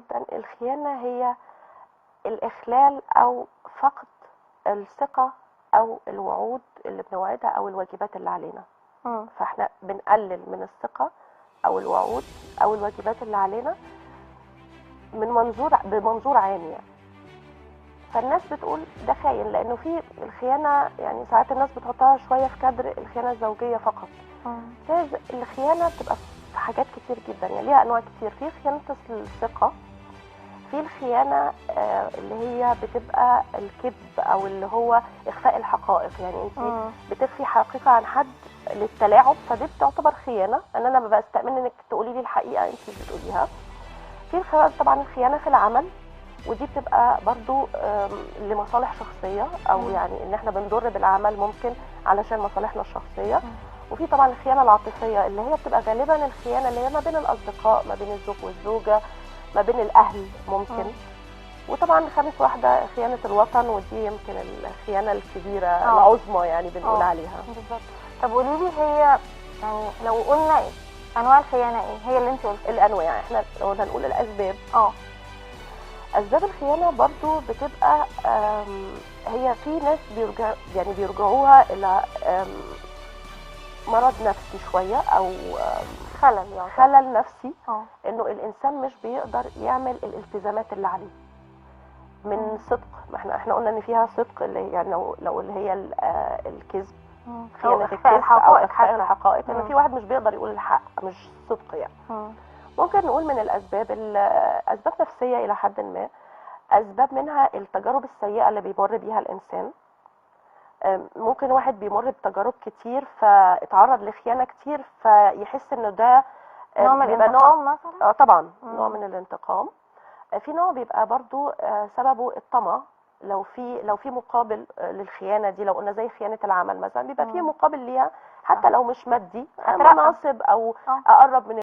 جدا، الخيانة هي الإخلال أو فقد الثقة أو الوعود اللي بنوعدها أو الواجبات اللي علينا. فاحنا بنقلل من الثقة أو الوعود أو الواجبات اللي علينا من منظور بمنظور عام يعني. فالناس بتقول ده خاين، لأنه في الخيانة يعني ساعات الناس بتحطها شوية في كادر الخيانة الزوجية فقط. بس الخيانة بتبقى في حاجات كتير جدا، يعني ليها أنواع كتير. في خيانة الثقة، في الخيانة اللي هي بتبقى الكذب أو اللي هو إخفاء الحقائق، يعني أنت بتخفي حقيقة عن حد للتلاعب، فدي بتعتبر خيانة، إن أنا ببقى استأمن إنك تقولي لي الحقيقة أنت مش بتقوليها. في الخيانة طبعا الخيانة في العمل، ودي بتبقى برضو لمصالح شخصية، أو يعني إن إحنا بنضر بالعمل ممكن علشان مصالحنا الشخصية. وفي طبعا الخيانة العاطفية اللي هي بتبقى غالبا الخيانة اللي هي ما بين الأصدقاء، ما بين الزوج والزوجة، ما بين الأهل ممكن. وطبعا خامس واحدة خيانة الوطن، ودي يمكن الخيانة الكبيرة العظمى يعني بنقول عليها. بالظبط. طب قولي لي، هي يعني لو قلنا إيه؟ أنواع الخيانة إيه؟ هي اللي أنت قلتيها. الأنواع، إحنا لو هنقول الأسباب. أسباب الخيانة برضو بتبقى هي في ناس بيرجعوها إلى مرض نفسي شوية أو خلل يعني. خلل نفسي، إنه الإنسان مش بيقدر يعمل الالتزامات اللي عليه من صدق. ما احنا قلنا إن فيها صدق اللي يعني لو اللي هي الكذب، خيانة أو إخفاء الكذب أو الحقائق إخفاء حتى. الحقائق، إنه في واحد مش بيقدر يقول الحق، مش صدق يعني. ممكن نقول من الأسباب أسباب نفسية إلى حد ما، أسباب منها التجارب السيئة اللي بيمر بيها الإنسان. ممكن واحد بيمر بتجارب كتير فاتعرض لخيانة كتير، فيحس إنه ده، نوع من بيبقى نوع الانتقام مثلا؟ طبعاً، نوع من الانتقام. في نوع بيبقى برضو سببه الطمع، لو في مقابل للخيانة دي، لو قلنا زي خيانة العمل مثلا، بيبقى في مقابل ليها حتى لو مش مادي، أترقى. مناصب أو أقرب من